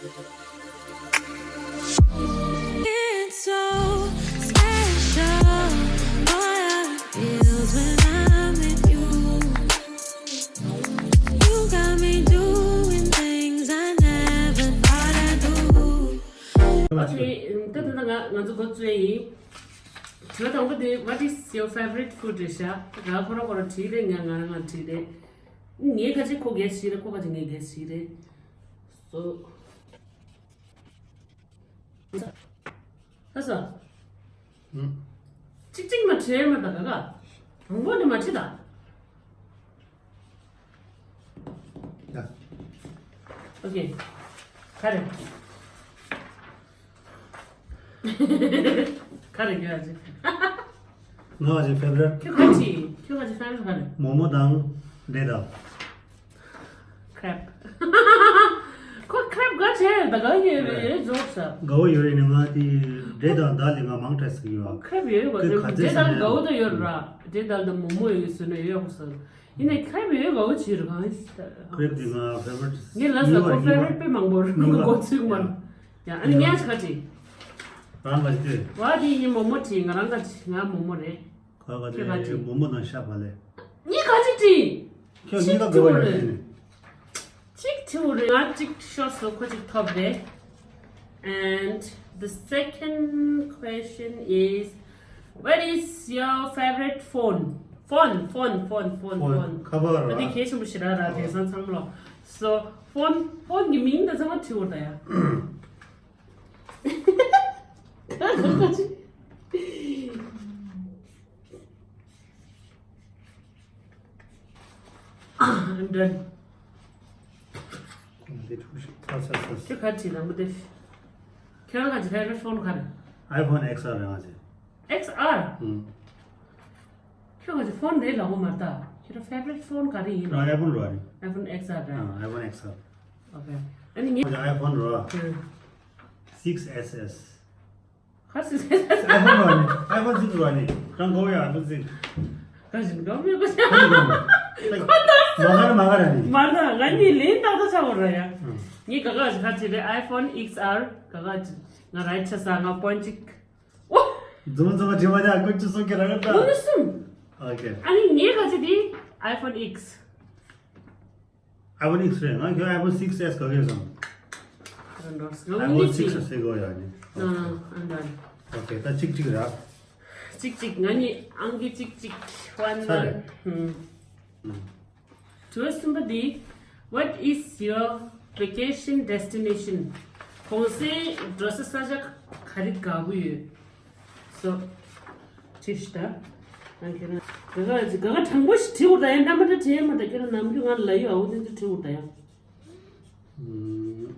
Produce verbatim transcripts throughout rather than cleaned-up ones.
It's so special, boy, how it feels when I'm with you. You got me doing things I never thought I'd do. Okay, ད་ད་ང་ང་ཚོ་འགོ་བཙུགས་ཡིན། དྲི་བ་དང་པོ་དེ། What is your favorite food? རེད་ཤག་ད་ཁོ་རང་ཁོ་རང་བྲིས་རེད། ང་ང་རང་ང་བྲིས་རེད། ངའི་ཁ་ཅིག་ཁོ་གས་བྲིས་རེད། ཁོ་ཁ་ཅིག་ངའི་གས་བྲིས་རེད། སོ། ལྷ་ས། ཨུམ། གཅིག་གཅིག་མ་བྲིས་མ་ད་ག་ག་དང་པོ་ནས་མ་བྲིས་ད། ཡ། ཨོ་ཁེ། ག་རེ། ག་རེ་ཁྱོད་ཨ་ཅེ། ང་ཨ་ཅེ་ཕེབ་རེད། ཁྱོད་ག་ཅི། ཁྱོད་ག་ཅི་ཕེབ་རེད་ག་རེ། མོག་མོག་དང་འབྲས་དང་། ཁྲེབ། ཁོ་ཁྲེབ་ག་ཆེ་ད་ག་ཡོད་རེད་ཟོག་ས། དགའ་བོ་ཡོད་རེད་ནི། ང་དེ་འབྲས་དང་དལ་ལི་ང་མང་དྲགས་ཟིག་ཡོད། ཁྲེབ་ཡོད་པ་ཁོས་ག་ཚད་འབྲས་དང་ཟིན་དགའ་བོ་ད་ཡོད་ར། འབྲས་དང་ད་མོག་མོག་ཡོད་ཟོས་ན་ཡོད་གོ་ས། ཡིན་ནའི་ཁྲེབ་ཡོད་དགའ་བོ་ཆེ་རུ་གང་ཡིན། ཁྲེབ་དེ་ང་ཕེབ་རེད། ངས་ལ་ས་ཁོ་ཕེབ་རེད་དཔེ་མང་པོ་རུ་ངོ་ཚུགས་མ། ཡ་ཨ་ནི་ངས་ཁ་ཅིག་རང་ལ་ཅི། བ་དེ་ཡིན་མོག་མོག་བྲིས། ང་རང་ག་ཅི། ང་མོག་མོག་རེད། ག་ག་ཁྱོད་ག་ཅི། མོག་མོག་དང་ཤ་བག་ལེབ། ངས་ག་ཅི་བྲིས། ཁྱོད་གཉིས་ཀ་དགོས་པ་ཡོད་ཟེར་ནས། གཅིག་བྲིས་རེད། ང་གཅིག་ཤོར་སོང་། ཁོ་གཅིག་ཐོབ་རེད། And the second question is, what is your favorite phone? Phone, phone, phone, phone, phone. ཁ་པར་ར། ཨ་དེ་གལ་ཆེན་པོ་ཞེ་དྲག་ར། དེང་སང་ཚང་མ་ལོ། So, phone, phone གི་མིང་དང་ཚང་མ་བྲིས་རེད་ད་ཡ། I'm done. འདི་ཐུག་ཤིག་ཚ་ཚ་ཚ། ཁྱོད་ག་ཅི་ལ་མི་དེ། ཁྱོད་ག་ཅི་favorite phone ག་རེ། iPhone X R རེད་ང་ཅི། X R། ཨུམ། ཁྱོད་ག་ཅི་phone རེད་ལ་འོ་མ་ད། ཁྱོད་favorite phone ག་རེ་ཡིན་ལ། iPhone རེད། iPhone X R རེད། ཨ་iPhone X R། Okay. ཨ་ནི་ངས། iPhone རེད། ཨུམ། Six S S། ཁ་སི་སི་སི། iPhone ར་ནི། iPhone six ར་ནི། རང་གོ་ཡ་iPhone six། ཁ་སི་གོ་མི་གོ་ཤ། ཁོ་ན། མ་ག་ར་མ་ག་ར་ནི། མ་ན་ང་ནི་ལེན་ཏག་ཏག་ཆགས་པ་ར་ཡ། ངས་ག་ག་ཞིག་ཁ་ཅིག་རེད། iPhone X R ག་ག་ཅིག་ང་རའི་ཆ་ས་ང་point གཅིག་འོ། འཛོམས་འཛོམས་བྲིས་པ་ཡ་ཀུན་ཅི་སོ་ཀེ་ར་ག་ད། ལོ་ནི་གསུམ། Okay. ཨ་ནི་ངས་ག་ཅིག་དེ་iPhone X། iPhone X རེད། ང་ཁྱོད་iPhone six S ག་གེ་བཟང་། ང་ངུ་ནི་iPhone six ཅིག་ཟེར་གོ་ཡ་ནི། ཨ་ཨ་འདྲ། Okay ད་གཅིག་གཅིག་ར། གཅིག་གཅིག་ང་ནི་ཨང་ཀི་གཅིག་གཅིག་ཝན་ཚར་རེད། ཝན། ཧུམ། དྲི་བ་གསུམ་པ་འདི། What is your vacation destination? གུང་སེང་འགྲོ་ས་ས་ཆ་ག་རེ་དགའ་པོ་ཡོད། སོ། ཅི་ཞིག་ད། ང་ཁྱེད་རང་། ག་ག་ག་ག་དྲང་པོ་ཞིག་བྲིས་འོ་ད་ཡ། འདྲ་མ་འདྲ་བྲིས་མ་ད། ཁྱེད་རང་ནམ་རྒྱུན་ང་ལ་ཡོད་འོ་དེ་ཚོ་བྲིས་འོ་ད་ཡ། ཨུམ།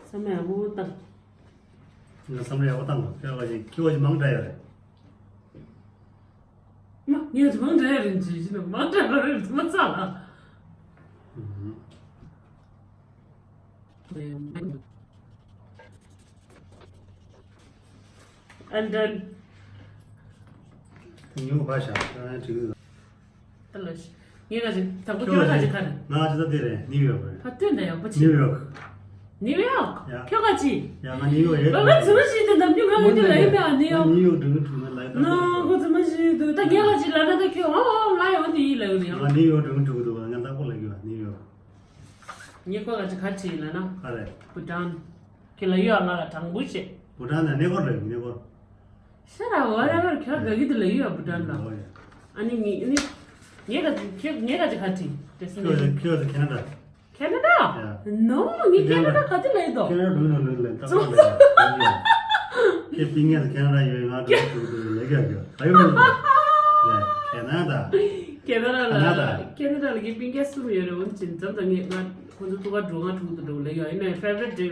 བསམ་བློ་ཡག་པོ་བཏང་། ང་བསམ་བློ་ཡག་པོ་བཏང་གོ་ཁྱོད་ཀྱི་ཁྱོད་ཀྱི་མང་དྲགས་ཡོད་རེད། མ་ངས་མང་དྲགས་ཡོད་རེད་ཅེས་ཞུ་ན་མང་དྲགས་ཡོད་རེད་མ་ཚ་ལ། ཨུམ། And then ཉུང་བ་ཤ་ཨ་ཅིག་ད་ལ་ཤ་ངས་ག་ཅིག་དང་པོ་ཁྱོད་ག་ཅིག་ག་རེ། ང་ཅི་ད་དེ་རེད། ནིའུ་ཡོག་རེད། ད་སྟོན་ད་ཡག་པོ་ཅིག་ནིའུ་ཡོག་ནིའུ་ཡོག་ཡ་ཁྱོད་ག་ཅིག་ཡ་ང་ནིའུ་ཡོག་ཡོད། ང་ང་ཚོ་ཞིག་དེ་ནམ་རྒྱུན་ང་ལ་དེ་ལ་ཡིན་པ་ནིའུ་ཡོག་ནིའུ་ཡོག་འགྲོ་གི་འགྲོ་ན་ལ་ཡིན་ན་ཁོ་ཚོ་མ་ཞིག་འདུག་ད་ངས་ག་ཅིག་ལ་ན་ད་ཁྱོད་ཨོ་ཨོ་ང་ཡོང་དེ་ཡིན་ལ་ཡོད་ཡང་ང་ནིའུ་ཡོག་འགྲོ་གི་འགྲོ་གི་འདུག་ང་ད་ཁོ་ལ་ཡོད་ནིའུ་ཡོག་ངས་ཁོ་ལ་ཅིག་ག་བྲིས་ལ་ན། ག་རེ། བྷུ་ཊན། ཁྱེད་ལ་ཡོད་ང་ལ་དྲང་པོ་བྱེད། བྷུ་ཊན་ན་གནས་སྐོར་རེད་གནས་སྐོར། ཤ་ར་ཝ་ར་ཝར་ཁྱོད་ག་གི་དེ་ལ་ཡོད་བྷུ་ཊན་ལ། ཨོ་ཡ། ཨ་ནི་ངས་ཨ་ནི། ངས་ག་ཅིག་ཁྱེད་ངས་ག་ཅིག་ག་བྲིས། ཁྱོད་ཁྱོད་ཁེ་ན་ཌ། ཁེ་ན་ཌ། ཡ། ནོ་ངས་ཁེ་ན་ཌ་ག་དེ་ལ་ཡོད་དོ། ཁེ་ན་ཌ་འགྲོ་ནོ་ལོས་ལས་ཏག་ཏག་ལས་ཡ། ཁྱེད་པིན་ངས་ཁེ་ན་ཌ་ཡོད་ང་འགྲོ་ཐུག་ཐུག་ལས་ཀྱ་ཀྱ་ཨ་ཡོད་མ་ཡོད། ཡ་ཁེ་ན་ཌ། ཁེ་ན་ཌ་ལ། ཁེ་ན་ཌ། ཁེ་ན་ཌ་ལ་གི་པིན་ཀེ་སུམ་ཡོད་རེད། འོན་ཅིན་ཙམ་ཙམ་ངས་ང་ཁོང་ཚོ་ཐུག་ག་འགྲོ་ང་ཐུག་ཏུ་འགྲོ་ལེ་ཡོད། ཡིན་ནའི་ཕེ་ཝ་རི་ཊི་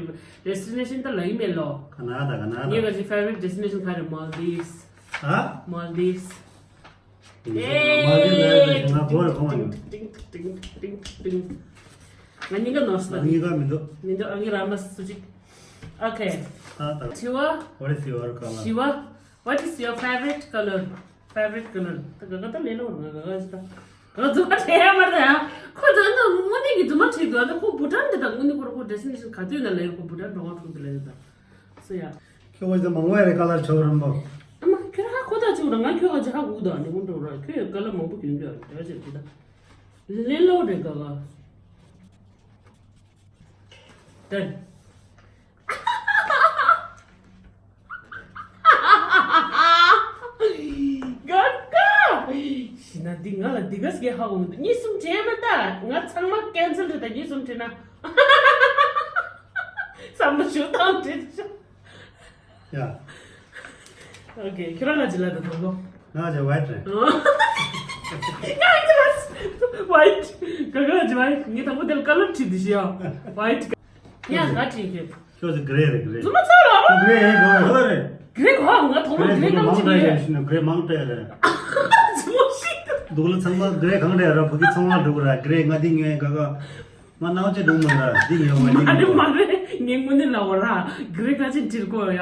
ཌེ་སི་ཊི་ནེ་ཤན་ད་ལ་ཡིན་མེད་ལོ། ཁ་ན་ཌ་ཁ་ན་ཌ། ངས་ག་ཅི་ཕེ་ཝ་རི་ཊི་ཌེ་སི་ཊི་ནེ་ཤན་ག་རེ། མོལ་དིབས། ཧ། མོལ་དིབས། མོལ་དིབས་ལ་ཡོད་ང་གོ་རེ་གོ་མ་ཡོང་། ཏིང་ཏིང་ཏིང་ཏིང་། ང་གཉིས་ཀ་ནོར་སོང་། ང་གཉིས་ཀ་མི་འདུག་མི་འདུག་ཨ་ངའི་རང་མ་སུ་ཅིག་ཨོ་ཁེ། ཨ་ད། དྲི་བ། What is your color? དྲི་བ། What is your favorite color? Favorite color ད་ག་ག་ད་ལས་ལོ་ང་ག་ག་ཞིག་ད། ང་རྫུན་མ་བྲིས་ཡ་མ་རེད་ཡ། ཁོ་ཚོ་ཨ་ནི་དངོས་གནས་ཀྱི་རྫུན་མ་བྲིས་འདུག་ཨ་ནི་ཁོ་བུ་ཊན་དེ་དང་དངོས་གནས་ཁོ་ར་ཁོ་ཌེ་སི་ཊི་ནེ་ཤན་ག་དུས་ན་ལས་ཁོ་བུ་ཊན་འགྲོ་བ་འཁྲུག་དེ་ལས་ཡོད་ད། སོ་ཡ། ཁྱོད་ཁོ་ཚོ་མང་བ་རེད་ཀ་ལར་ཆོག་རམ་པ། ཨ་མ་ཁྱོད་ཧ་གོ་ད་ཅིག་ར། ང་ཁྱོད་ཧ་ཅིག་ཧ་གོ་ད་ནི་ཁོ་འགྲོ་ར། ཁྱོད་ཡོད་ཀ་ལར་མང་པོ་གྱོན་གྱོན་ར་ཅིག་གི་ད། ལེ་ལོ་རེད་ཀ་ཀ། ཏན། ག་ཀ། ཤི་ན་འདི་ང་ལ་འདི་ག་ཟེར་ཧ་གོ་མི་འདུག་གཉིས་གསུམ་བྲིས་མ་ད། ང་ཚང་མ་ཀན་སལ་རེད་ད། གཉིས་གསུམ་བྲིས་ན། བསམ་བློ་ཞུ་སྟངས་བྲིས་ཤོག་ཡ། ཨོ་ཁེ། ཁྱོད་རང་ག་ཅི་ལ་ད་དང་པོ། ང་ཅི་ཝའིཊ་རེད། ང་ཅི་ལ་ཝའིཊ། ག་ག་ཅི་ཝའིཊ། ངས་དང་པོ་དེར་ཀ་ལར་བྲིས་འདི་ཤི་ཡ། ཝའིཊ། ཡང་ག་བྲིས་ཁྱོད། ཁྱོད་ཚོ་གྷི་རེ་རེད་གྷི་རེ། རྫུན་མ་ཚ་ལ། གྷི་རེ་ཡིན་གོ་ཧོ་རེད། གྷི་རེ་གོ་ང་ཐོག་མར་གྷི་རེ་གང་མང་བྲིས་ཡོད་ཤི་ན་གྷི་རེ་མང་བྲིས་རེད། རྫུན་མ་ཞིག་འདུག་ལ་ཚང་མ་གྷི་རེ་གང་བྲིས་ར། ཕ་གི་ཚང་མ་འགྲོ་གི་ར། གྷི་རེ་ང་འདི་ཉོས་ག་ག་ང་ནང་ཆེ་འགྲོ་མི་ར་འདི་ཉོས་ང་འདི་མ་རེད་ཉོས་མ་རེད། ངས་དངོས་གནས་ལ་འོ་ར་གྷི་རེ་ག་ཅི་འབྲི་དགོས་ཡ།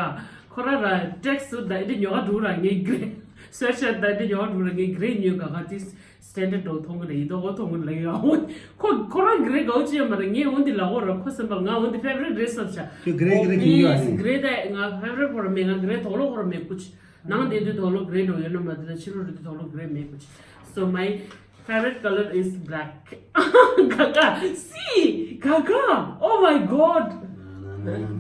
ཁོ་ར་ར་ཊེག་སུ་ད་འདི་ཉོ་ག་འགྲོ་ར་ངས་གྷི་རེ་སུའེཊ་ཤར་ད་འདི་ཉོ་ག་འགྲོ་ར་ངས་གྷི་རེ་ཉོས་ག་ག་ཏིས། སི་ཊན་ཌར་ཌི་འདྲ་བོ་མཐོང་གི་རེད། ཡིན་མདོག་མཐོང་གི་རེད་ཡ། ཁོ་ཁོ་རང་གྷི་རེ་དགའ་བོ་ཅི་ཡོད་མ་རེད། ངས་འོ་འདི་ལབ་དགོས་ར། ཁོ་སེམས་པ་ལ་ང་འོ་འདི་ཕེ་ཝ་རིཊ་རེད་བསམ་བྱ། ཁྱོད་གྷི་རེ་གྷི་རེ་གྱོན་གྱི་ཡོད་ཨ་ནི། གྷི་རེ་ད་ང་ཕེ་ཝ་རིཊ་ཁོ་རང་མེད། ང་གྷི་རེ་དོག་ལོག་ཁོ་རང་མེད་ཀུ་ཅི། ནང་བསྡད་དུས་དོག་ལོག་གྷི་རེ་འདྲ་བོ་ཡོད་ན་མ་རེད་ད། ཕྱི་ལོགས་འགྲོ་དུས་དོག་ལོག་གྷི་རེ་མེད་ཀུ་ཅི། So my favorite color is black. ག་ག see ག་ག oh my god.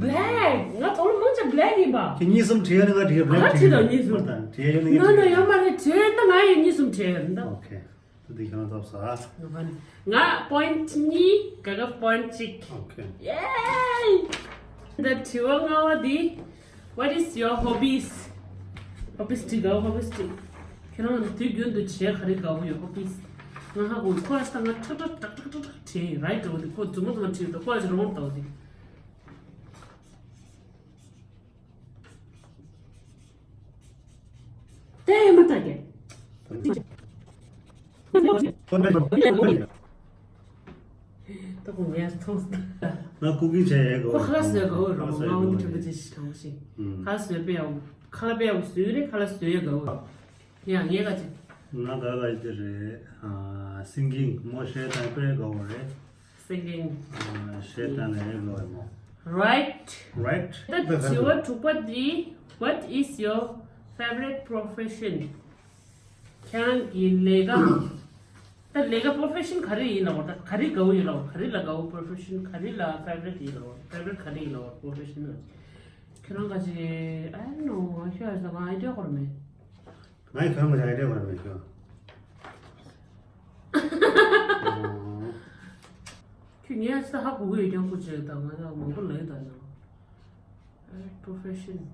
Black. ང་དོག་ལོག་མང་ཆེ་བྷི་ལེག་ཡིན་པ། ཁྱེད་གཉིས་གསུམ་བྲིས་ཡོད་ན་ང་བྲིས་ཡོད། བྷི་ལེག་ང་བྲིས་ཡོད་ན་ང་བྲིས་ཡོད་ན་ཡོད་མ་རེད། བྲིས་ཡོད་ན་ང་ཡང་གཉིས་གསུམ་བྲིས་ཡོད་ད། ཨོ་ཁེ། ད་འདི་ཁྱོད་རང་ཚབ་ས། ང་པོ་ཡིན་ཊི་གཉིས། ག་ག་པོ་ཡིན་ཊི་གཅིག་ཨོ་ཁེ། ཡེ། ད་དྲི་བ་ལྔ་བ་འདི། What is your hobbies? ཧོ་བིས་འདྲི་དགའ་བོ། ཧོ་བིས་འདྲི། ཁྱེད་རང་དུས་རྒྱུན་དུ་བྱེད་ག་རེ་དགའ་བོ་ཡོད། ཧོ་བིས། ང་ཧ་གོ་ཁོ་ཨ་ས་ང་ཁྲག་ཁྲག་ཁྲག་ཁྲག་ཁྲག་བྲིས་རའིཊ་འགྲོ་འདི་ཁོ་རྫུན་མ་རྫུན་མ་བྲིས་འདུག་ཁོ་ཨ་ཅི་རོང་ལྟ་བུ་འདི། དེ་མ་ཐག་གི། ད་ཁོ་ངས་མཐོང་སོང་། ང་ཀུ་ཀིང་བྱས་ཡས་གོ། ཁོ་ཁ་ལག་བཟོས་གོ་རོ། ཁ་ལག་ང་འོ་འདི་ཁྲོད་པ་ཅི་ཞིག་གང་ཞིག་ཁ་ལག་བཟོས་པས་ཡང་ཁ་ལག་པས་ཡང་བཟོས་རེད། ཁ་ལག་བཟོས་ཡས་གོ། ཡང་ངས་ག་ཅི། ང་ག་ག་ཡི་དེ་རེད། སིང་གིང་མོ་གཞས་བཏང་དཔེ་དགའ་བོ་རེད། སིང་གིང་། གཞས་བཏང་ནས་ཡོད་དགའ་བོ་མོ། རའིཊ། རའིཊ། ད་དྲི་བ་དྲུག་པ་འདི། What is your favorite profession? ཁྱེད་རང་གི་ལས་ཀ་ད་ལས་ཀ་པོ་རོ་ཕེ་ཤན་ག་རེ་ཡིན་ལབ་པ། ད་ག་རེ་དགའ་བོ་ཡོད་ལབ་པ། ག་རེ་ལ་དགའ་བོ། པོ་རོ་ཕེ་ཤན་ག་རེ་ལ་ཕེ་ཝ་རིཊ་ཡིན་ལབ་པ། ཕེ་ཝ་རིཊ་ག་རེ་ཡིན་ལབ་པ། པོ་རོ་ཕེ་ཤན་ལ་ཁྱེད་རང་ག་ཅི། I don't know. ང་ཁྱོད་ཨ་ཟ་ང་ཨའི་ཌི་ཡ་ཁོ་ར་མེད། ང་ཡི་ཁྱོད་མ་ཆགས་ཨའི་ཌི་ཡ་ཁོ་ར་མེད་ཁྱོད། ཁྱོད་ངའི་ཨ་ཅི་ད་ཧ་གོ་གི་ཡོད་ཀྱང་ཁོ་ཅིག་ད་ང་ད་མང་པོ་ལས་ད་ན། ཨ་པོ་རོ་ཕེ་ཤན།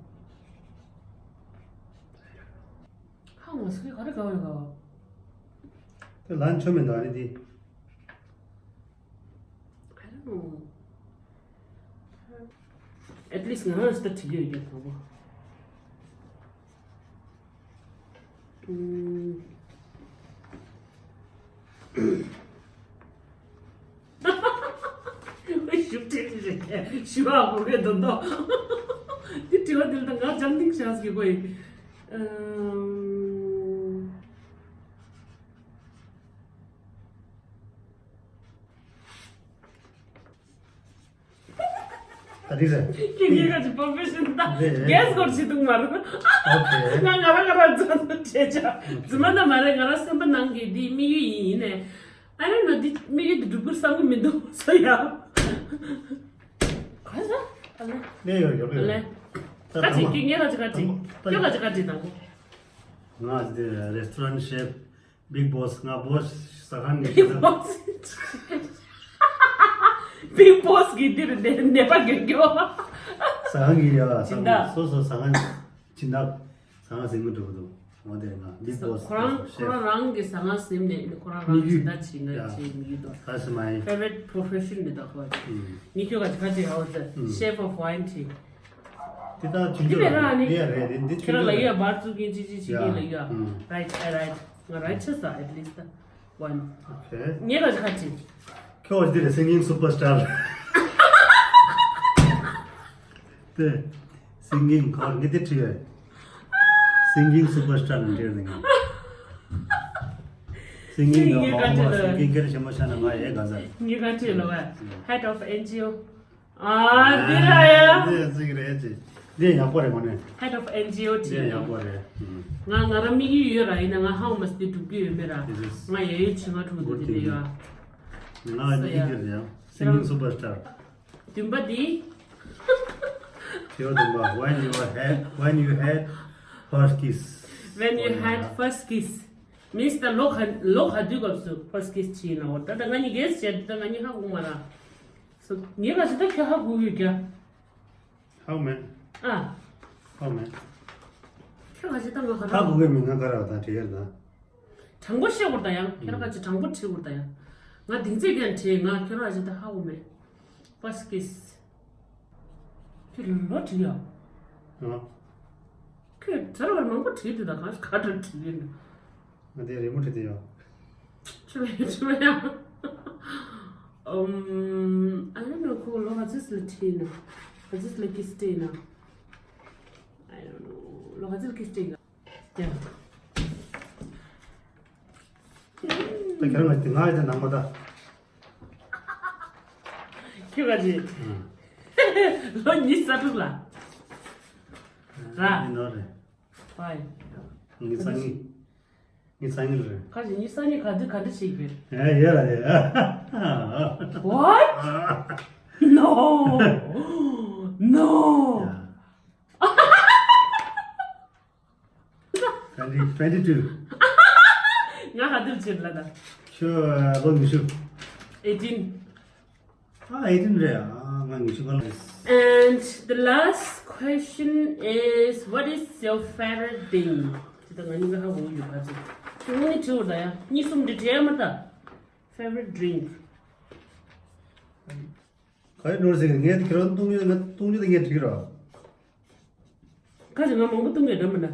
ཧ་ང་སུ་ག་རེ་ག་བ་ཡོད་ག་བ། དེ་ལན་ཆོ་མེད་ད་རེད་དེ། I don't know. At least ང་རང་ཞིག་ད་བྲིས་ཡོད་ཀྱང་དང་པོ། ཨུམ། ཞུ་ཁྲེལ་རེད། ཞུ་བ་གོ་གེ་དོན་དོ། དེ་དྲི་བ་དེ་ལ་ད་ང་ལྗང་ཏིང་ཤག་གི་གོ་ཡི། ཨུམ། ད་དེ་རེད། ཁྱེད་ངའི་ཁ་ཅིག་པོ་རོ་ཕེ་ཤན་ད་རེད། གེ་སི་སྐོར་བྱེད་ཐུབ་མ་རེད། ཨོ་ཁེ། ང་ང་རང་ང་རང་རྫུན་རྫུན་བྱས་བྱ། རྫུན་མ་ད་མ་རེད། ང་རང་སེམས་པ་ནང་གི་འདི་དམིགས་ཡུལ་ཡིན་ནས། ཨ་རེ་ང་འདི་དམིགས་ཡུལ་འདི་འགྲུབ་གི་བསམ་གི་མི་འདུག་སོ་ཡ། ག་ས། ཨ་ལེ། ལེ་ཡོད་ཡོད་ལེ། ལེ། ད་ཁ་ཅིག་ཁྱེད་ངའི་ཁ་ཅིག་ཁ་ཅིག་ཁྱོད་ཁ་ཅིག་ཁ་ཅིག་དང་པོ། ང་འདི་རེ་སི་ཊོ་རན་ཊི་ཤེཕ། བིག་བོ་སི། ང་བོ་སི་ཟ་ཁང་གི། བིག་བོ་སི། བིག་བོ་སི་གི་འདིར་ནད་ནད་པ་རྒྱག་རྒྱུ། ཟ་ཁང་གི་ཡ། སྦྱིན་བདག་སོ་སོ་ཟ་ཁང་སྦྱིན་བདག་ཟ་ཁང་ཟིན་གི་འགྲོ་གི་འདུག་འོ་དེ་ང་བིག་བོ་སི། ཁོ་རང་ཁོ་རང་རང་གི་ཟ་ཁང་ཟིན་ནས་ཁོ་རང་རང་གི་སྦྱིན་བདག་བྱེད་ང་བྱེད་མི་ཡོད་དོ། That's my favorite profession ནི་ད་ཁོ་ནི་ཁྱོད་ག་ཅི་ག་ཅི་ཧ་ཟེར། Chef of wine ཊི། དེ་ད་ཅིན་ཅོ་རེད། དེ་ཡ་རེད། དེ་འདི་ཁྱེད་རང་ལ་ཡོད་ཡ་བར་བཙུགས་མཁན་ཅི་ཅི་བྱེད་མཁན་ལ་ཡོད་ཡ། རའིཊ་ཨ་རའིཊ། ང་རའིཊ་ཆ་ས་at least one. Okay. ངས་ལ་ཁ་ཅིག་ཁྱོད་འདི་རེད། སིང་གིང་སུ་པར་སི་ཊར། དེ་སིང་གིང་ཁོར་ངས་དེ་བྲིས་ཡོད། སིང་གིང་སུ་པར་སི་ཊར་ནང་བྲིས་ཡོད་ངས། སེང་གེ་ངའི་བཀའ་དྲིན་ལ། སེང་གེ་སྐད་ཆེན་པོ་བཤད་ན་ང་ཡའི་ག་ཟེར། ངའི་བཀའ་དྲིན་ལ་བས། Head of N G O། ཨ་འདི་ར་ཡ། འདི་ཅིག་རེད་ཅེ། འདི་ཡག་པོ་རེད་མ་ནས། Head of N G O འདི་ཡག་པོ་རེད། ང་ང་རང་དམིགས་ཡུལ་ཡོད་ར། ཡིན་ན་ང་ཧ་གོ་མ་སི་འདི་འགྲུབ་ཀྱི་ཡོད་མེད་ར། ང་ཡ་ཡོད་ཆེ་ང་ཁྲུང་འདུག་འདི་དེ་ཡོད། ང་ཡ་ཡོད་ཡ། Singing superstar། བདུན་པ་འདི། དེ་བ་བདུན་པ། When you had, when you had first kiss. When you had first kiss. Means the ལོ་ག་ལོ་ག་དུས་སྐབས་སུ་first kiss བྱས་ན་འོ། ད་ད་ང་གཉིས་གས་བྱས་ད་ང་གཉིས་ཧ་གོ་མ་ར། སོ་ངས་ག་ཞིག་ད་ཁྱོད་ཧ་གོ་ཡོད་ཀྱ། ཧ་གོ་མེད། ཨ། ཧ་གོ་མེད། ཁྱོད་ག་ཞིག་ད་ང་ག་ར། ཧ་གོ་གི་མེད་ང་ག་ར་ད་དྲི་ཡར་ད། དྲང་པོ་བཤད་དགོས་ད་ཡང་ཁྱོད་ར་ག་ཅི་དྲང་པོ་དྲི་དགོས་ད་ཡང་། ང་སྡིངས་ཚད་ཀྱང་དྲི་ང་ཁྱོད་ར་ག་ཅི་ད་ཧ་གོ་མེད། First kiss། ཁྱོད་ལོ་དྲི་ཡ། ཨ། ཁྱོད་ཚར་བར་མང་པོ་དྲི་དུས་ད་གང་ག་འདྲ་དྲི་ཡིན། ང་དེ་རི་མོ་དྲི་དེ་ཡོད། ཆུ་བས་ཆུ་བས་ཡང་། ཨམ། I don't know ཁོ་ལོ་ག་ཚོད་ལ་དྲི་ན། ག་ཚོད་ལ་kiss དྲི་ན། I don't know ལོ་ག་ཚོད་kiss དྲི་ན། ད་ཁྱེད་རང་ང་ང་ཡི་དེ་ནང་མ་ད། ཁྱོད་ག་ཅི། ལོ་ཉི་ཤུ་རྩ་དྲུག་ལ། ར། ཨ་ནོ་རེད། ཝའི། ངི་སང་ཉིན། ངི་སང་ཉིན་རེད། ཁ་ཅིག་ཉི་ཤུ་རྩ་གཉིས་ག་དུས་ག་འདྲ་ཞིག་རེད། ཨེ་ཡོད་ལ་རེད། What? No. No. Twenty, twenty two. ང་ག་དུས་ཕྱིར་ལ་ད། ཁྱོད་ལོ་ཉི་ཤུ། Eighteen. ཨ་eighteen རེད། ཨ་ང་ཉི་ཤུ་གང་རེད། And the last question is, what is your favorite drink? དེ་ད་ང་གཉིས་ཀ་ཧ་གོ་ཡོད་ག་ཚོད། དེ་ངོ་ནི་དྲི་བ་ད་ཡ། གཉིས་གསུམ་དེ་དྲི་ཡ་མ་ད། Favorite drink. ག་ཡི་ནོར་ཟེར་གི་ངས་ཁྱེད་རང་བཏུང་ཡོད་ན་བཏུང་རྒྱུ་དེ་ངས་དྲིས་རོགས། ཁ་ཅིག་ང་མང་པོ་བཏུང་ཡོད་འགྲོ་མི་ན།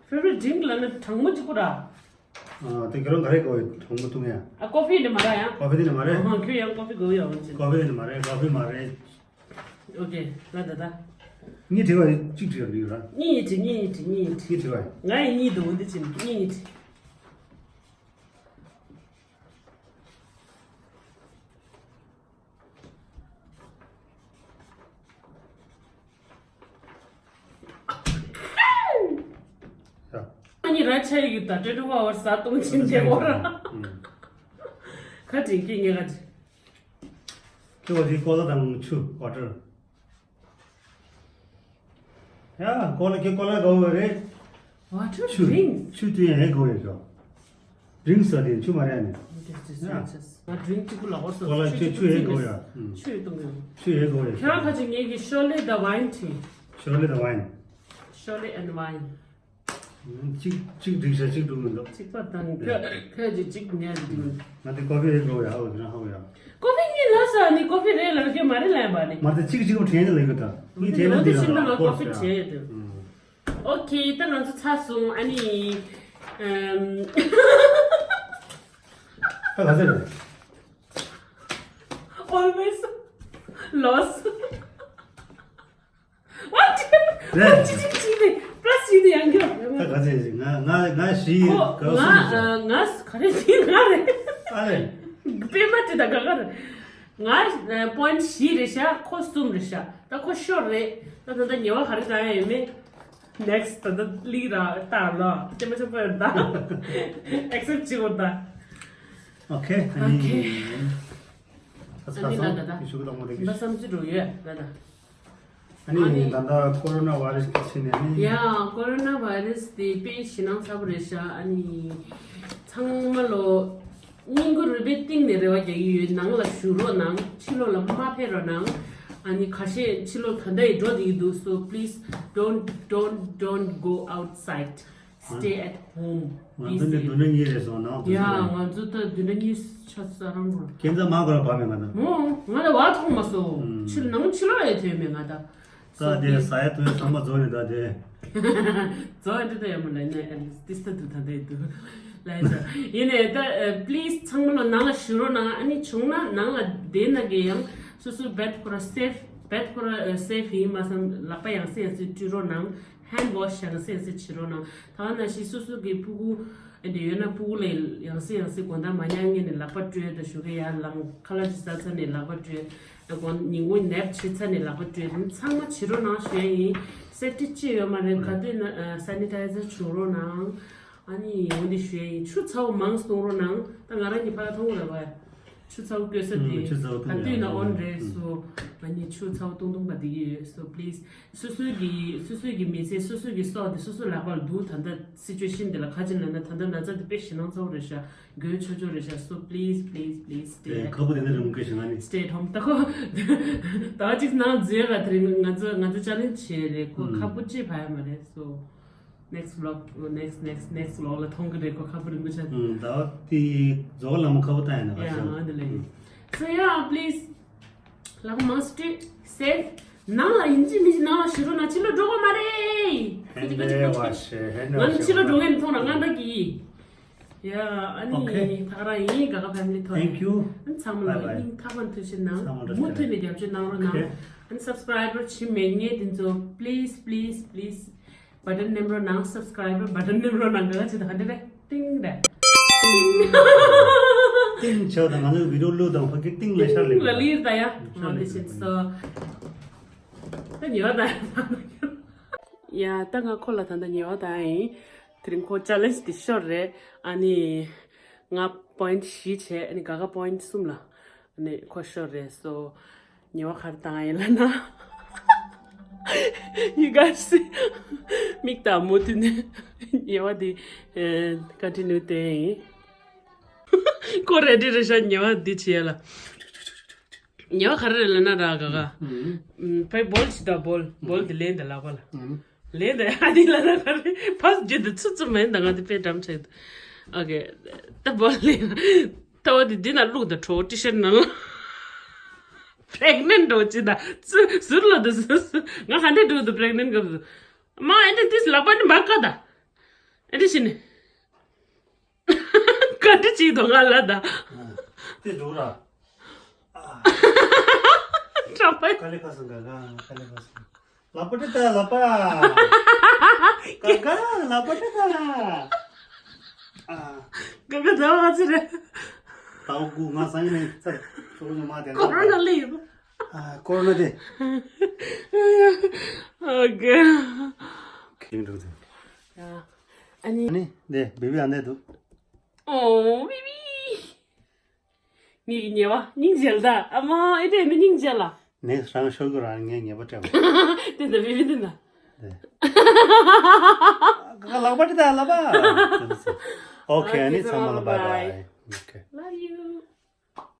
Favorite drink ལ་ནི་གྲང་མོ་གཅིག་པོ་ར། ཨ་དེ་ཁྱེད་རང་ག་རེ་དགོས་ཡོད་གྲང་མོ་བཏུང་ཡ། ཨ་ཀོ་ཕི་ནི་མ་ར་ཡ། ཀོ་ཕི་ནི་མ་རེད། ཨ་ཁྱོད་ཡང་ཀོ་ཕི་དགོས་ཡོད་འོན་ཅིག་ཀོ་ཕི་ནི་མ་རེད། ཀོ་ཕི་མ་རེད། ཨོ་ཁེ་ལ་ད་ད། གཉིས་དྲི་བ་གཅིག་དྲི་བ་རེད་ར། གཉིས་གཉིས་དྲི་གཉིས་གཉིས་དྲི་གཉིས་དྲི་བ། ང་ཡི་གཉིས་འདུག་འདི་ཕྱིན་གཉིས་གཉིས་དྲི། ཡ། ཨ་ནི་ར་ཆ་ཡི་ད་ཏྲེ་ཏྲེ་བ་བར་ས་སྟོང་ཆེན་ཆེ་བོ་ར། ཁ་དྲིན་གྱིས་ངས་ཁ་དྲིན། ཁྱོད་འདི་ཀོ་ལ་དང་ཆུ་ཝ་ཊར། ཡ་ཀོ་ལ་ཁྱོད་ཀོ་ལ་དགའ་བོ་རེད། Water ཆུ་drinks. ཆུ་དེ་ཡང་ཧེ་དགོས་རེད་ཤོག Drinks ཟེར་དེ་ཆུ་མ་རེད་ནི། Yes, yes, yes, yes. ང་drink གཅིག་པུ་ལ་འོ་སོ་ཀོ་ལ་ཆུ་ཆུ་ཆུ་ཧེ་དགོས་ཡ། ཆུ་ཡོད་གཏོང་གི་ཡོད། ཆུ་ཧེ་དགོས་རེད། ཁྱེད་རང་ཁ་ཅིག་ངེད་ཀྱི་Surely the wine tea. Surely the wine. Surely and wine. གཅིག་གཅིག་འགྲིག་ཤག་གཅིག་འགྲིག་མི་འདུག་གཅིག་པ་དང་ཁྱོད་ཁྱོད་ཀྱི་གཅིག་ངས་ཀྱི་འགྲིག་ང་དེ་ཀོ་ཕི་རེད་འགྲོ་ཡ་ཧོ་དེ་རང་ཧོ་ཡ། ཀོ་ཕི་གཉིས་ལ་ས་ནི་ཀོ་ཕི་རེད་ལ་ཁྱོད་མ་རེད་ལ་ཡ་བ་ནི། མ་དེ་གཅིག་གཅིག་པོ་དྲན་ནི་ལ་ཡོད་ད། ངས་དྲན་ནི་འདི་ལ་ཀོ་ཕི་དྲན་ཡོད་དེ། ཨོ་ཁེ་ད་ང་ཚོ་ཚར་སོང་ཨ་ནི། ད་ག་ཚོད་རེད། Always lost. What? རེད། ཅི་ཅི་ཅི་ནས་plus ཅི་ནས་ཡང་འགྱོ། ད་ག་ཚོད་ཞིག་ང་ང་ང་ཞི་ཁོ་ག་ང་སུ་ཞིག་ང་ག་རེ་ཅི་ང་རེད། ཨ་རེད། པེ་མ་དེ་ད་ག་ག་རེད། ང་point བཞི་རེད་ཤག་ཁོ་གསུམ་རེད་ཤག་ད་ཁོ་ཤོར་རེད། ད་ད་ད་ཉེ་བ་ག་རེ་ག་ཡ་ཡོད་མེད། Next ད་ད་ལིག་ར་ད་ལོ་ཅེ་མ་ཅེ་པ་ད་accept ཅི་གོ་ད། Okay ཨ་ནི། Okay ད་ད་ད་ད་ད་ད་བསམ་ཚུལ་འགྲོ་ཡོད་ད་ད། ཨ་ནི་ཨ་ནི་ད་ལྟ་ཀོ་རོ་ན་བྷ་རེ་སི་གི་ཆེད་ནས་ཨ་ནི། ཡ་ཀོ་རོ་ན་བྷ་རེ་སི་དེ་དཔེ་ཞེད་སྣང་ཚ་པོ་རེད་ཤག་ཨ་ནི་ཚང་མ་ལོ་སྙིང་ཁུ་རུས་པའི་གཏིང་ནས་རེ་བ་རྒྱག་གི་ཡོད། ནང་ལ་བཞུགས་རོགས་གནང་། ཕྱི་ལོགས་ལ་མ་ཕེབས་རོགས་གནང་། ཨ་ནི་ཁ་ཤས་ཕྱི་ལོགས་ད་ལྟ་ཡི་འགྲོ་བསྡད་ཀྱི་འདུག So please don't don't don't go outside. Stay at home. ང་ཚོ་འདི་བདུན་ཕྲག་གཉིས་རེད་སོང་ནང་དུ་ཡ་ང་ཚོ་ད་བདུན་ཕྲག་གཉིས་ཆ་ས་རང་གོ་ཁྱེད་ཚོ་མ་གོ་ར་བབ་མེད་ང་ད། མོ་ང་ད་བ་ཐོང་མ་སོ། ཕྱི་ནང་ཕྱི་ལོགས་ཡ་ཐོན་མེད་ང་ད། ད་དེ་ཟ་ཡ་འཐུང་ཡ་ཚང་མ་རྫོགས་ནས་ད་དེ། རྫོགས་ཡ་འདི་ད་ཡ་མོ་ལ་ནས་ཏིས་ད་དུ་ད་དེ་དུ་ལ་ཡ་ཡིན་ནས་ད་please ཚང་མ་ལ་ནང་ལ་བཞུགས་རོགས་གནང་། ཨ་ནི་བྱུང་ན་ནང་ལ་བསྡད་ན་གི་ཡང་སོ་སོ་བེད་ཁོ་ར་safe བེད་ཁོ་ར་safe ཡིན་མ་བསམ་ལག་པ་ཡང་སེ་ཡང་སེ་བཀྲུ་རོགས་གནང་། Hand wash ཡང་སེ་ཡང་སེ་བྱེད་རོགས་གནང་། ད་ནང་བཞིན་སོ་སོ་གི་ཕྲུ་གུ། ཨེ་འདྲ་ཡོད་ན་ཕྲུ་གུ་ལ་ཡང་སེ་ཡང་སེ་དགོང་དག་མ་ཉལ་སྔོན་ནས་ལག་པ་བཀྲུས་དང་ཞོགས་ཀས་ཡར་ལངས་ཁ་ལག་ཅིག་ཟ་ཚར་ནས་ལག་པ་བཀྲུས། ཨ་དགོང་ཉིན་གུང་ནེབ་བྱེད་ཚར་ནས་ལག་པ་བཀྲུས། དེ་ཚང་མ་བྱེད་རོགས་གནང་ཞུ་ཡ་ཡིན། སེབ་ཊི་ཅི་ཡོད་མ་རེད། ག་དུས་ན་ཨ་སེ་ནི་ཊའི་ཛར་བྱུག་རོགས་གནང་། ཨ་ནི་འོ་འདི་ཞུ་ཡ་ཡིན། ཆུ་ཚ་བོ་མང་གཏོང་རོགས་གནང་། ད་ང་རང་གི་ཕ་ལ་མཐོང་གི་རེད་པ། ཆུ་ཚ་བོ་བསྐོལ་ས་ཨུམ། དེ་ཆུ་ཚ་བོ་ག་བཏུང་དུས་ན་ཡག་ཨོན་རེད། ཨུམ། སོ་ང་གཉིས་ཆུ་ཚ་བོ་བཏུང་བཏུང་ག་བསྡད་ཀྱི་ཡོད། སོ་པི་ལི་སི་སོ་སོའི་གི་སོ་སོའི་གི་མི་ཚེ་སོ་སོའི་གི་སྲོག་དེ་སོ་སོའི་ལག་པར་འདུག་ད་ལྟ་སི་ཅུ་ཨེ་ཤན་འདི་ལ་ག་ཅི་ལབ་ན་ད་ལྟ་ན་ཚ་དེ་དཔེ་ཞེད་སྣང་ཚ་བོ་རེད་ཤག་འགོས་ཆོག་ཆོག་རེད་ཤག་སོ་པི་ལི་སི་པི་ལི་སི་པི་ལི་སི་དེ་སི་ཁ་བོ་དེ་འདྲ་རུང་གི་ཞེད་སྣང་ནི། སི་ཊེ་ཨེཊ་ཧོམ། ད་ཁོ་ད་གཅིག་ནང་འཛུལ་ལ་དེ་རིང་ང་ཚོ་ང་ཚོ་ཅེ་ལེན་ཇི་བྱས་རེད། ཁོ་ཨུམ། ཁ་བོ་ཅི་ཕ་ཡ་མ་རེད། སོ། Next vlog, next, next, next vlog ལ་མཐོང་གི་རེད། ཁོ་ཁ་བུ་རིང་པོ་ཆགས། ཨུམ། ཟླ་བ་དེ་རྫོགས་ལ་མོ་ཁ་བུ་བཏང་ཡ་ན་ཁ་ཡ་ཤོག་ཨ་འདི་ལ་ཡིན། So yeah, please ལག་མང་སྤྲོད་སེ། ནང་ལ་ཡིན་གཅིག་མིན་གཅིག་ནང་ལ་ཞུ་རོགས་གནང་། ཕྱི་ལོགས་འགྲོ་དགོས་མ་རེད། ཧེ་ནེ་བ་ཤེ་ཧེ་ནེ་ང་ནི་ཕྱི་ལོགས་འགྲོ་མཁན་མཐོང་ན་ང་འདྲ་གི་ཡིན། Yeah, ཨ་ནི་Okay. ད་ག་རང་ཡིན། ག་ག་ཕེ་མི་ལི་ཐོག Thank you. ཨ་ནི་ཚང་མ་ལ་Bye bye. སྙིང་ཐག་པ་ནས་ཐུགས་རྗེ་གནང་། ཚང་མ་མུ་མཐུད་ནས་རྒྱབ་སྐྱོར་གནང་རོགས་གནང་། Okay. ཨ་ནི་སབ་སི་ཀ་རའི་བར་བྱེད་མེད་མཁན་དེ་ཚོ་please, please, please. བ་ཊན་ནེམ་རོ་ནང་། སབ་སི་ཀ་རའི་བར་བ་ཊན་ནེམ་རོ་ནང་། ག་ག་ཅི་ད་ཧ་འདྲ་རེད། ཏིང་རེད། ཏིང་ཆོག་ད། ང་ཚོའི་བི་ཌི་ཡོ་བླུགས་དང་ཕ་གི་ཏིང་ལས་ཤར་ལས་ལ་ལིར་ད་ཡ། ཤར་ལས་ང་དེ་བཞིན་སོ། ད་ཉེ་བ་ད་ཡ། ད་ང་ཁོ་ལ་ད་ད་ཉེ་བ་ད་ཡིན། དེ་རིང་ཁོ་ཅེ་ལེན་ཇི་དེ་ཤོར་རེད། ཨ་ནི་ང་པོ་ཡིན་ཊི་བཞི་བྱས། ཨ་ནི་ག་ག་པོ་ཡིན་ཊི་གསུམ་ལ། ཨ་ནི་ཁོ་ཤོར་རེད། སོ། ཉེ་བ་ག་རེ་བཏང་ཡིན་ལབ་ན། You guys see? མིག་དང་མུ་མཐུད་ནས་ཉེ་བ་འདི་ཀོན་ཊི་ནིའུ་བསྟན་ཡིན། ཁོ་རེ་ཌི་རེད་ཤག་ཉེ་བ་འདི་བྱེད་ཡ་ལ། ཉེ་བ་ག་རེ་རེད་ལབ་ན་ར་ག་ག་ཨུམ། ཕའི་བོལ་ཞིག་དང་བོལ་བོལ་འདི་ལེན་དང་ལག་པ་ལ། ཨུམ། ལེན་དང་ཨ་ནི་ལབ་ན་ག་རེ་ཕར་རྒྱུད་དུ་ཚུ་ཚུ་མེན་དང་ང་འདི་དཔེ་འགྲམ་ཆེ། ཨོ་ཀེ། ད་བོལ་ལེན། ལྟ་བ་དེ་འདི་ན་བླུགས་དང་གྲོ་ཊི་ཤར་ནང་ལ། པྲེག་ནེན་འགྲོ་ཅི་ད། ཟུར་ལ་དུ་ཟུར་ཟུར། ང་ག་འདྲ་འགྲོ་དུ་པྲེག་ནེན་སྐབས་སུ། མ་ཨེ་འདྲ་ཏིས་ལག་པ་ནི་མ་ཀ་ད། ཨེ་འདྲ་ཞིག་ནི། ག་འདྲ་ཅིག་དོ་ང་ལ་ད། དེ་འགྲོ་ར། ཁྲ་པ། ཀ་ལེ་ཁ་སང་ག་ག་ཀ་ལེ་ཁ་སང་། ལ་པ་ཏི་ད་ལ་པ། ག་ག་ལ་པ་ཏི་ད། ཨ། ག་ག་ད་བ་ཚི་རེད། ད་གུ་ང་སང་ནས་ཚར་ཚོགས་ཉོ་མ་དེ་ཀོ་རོ་ན་ལི། ཨ་ཀོ་རོ་ན་དེ། ཨོ་ཀེ། ཁེང་འགྲོ་དེ། ཨ་ནི། ཨ་ནི་དེ་བི་བི་ཨ་འདེ་འདུག་ཨོ་བི་བི། ངེད་ཀྱི་ཉེ་བ་སྙིང་རྗེ་ལ་ད། ཨ་མ་ཨེ་དེ་མི་སྙིང་རྗེ་ལ། ནས་རང་ཤོག་གུ་རང་ངའི་ཉེ་བ་སྤྲད་པ། དེ་ད་བི་བི་དེ་ན། དེ། ལག་པ་དེ་ད་ལག་པ། ཨོ་ཁེ། ཨ་ནི་ཚང་མ་ལ་བའི་བའི། ཨོ་ཁེ། Love you.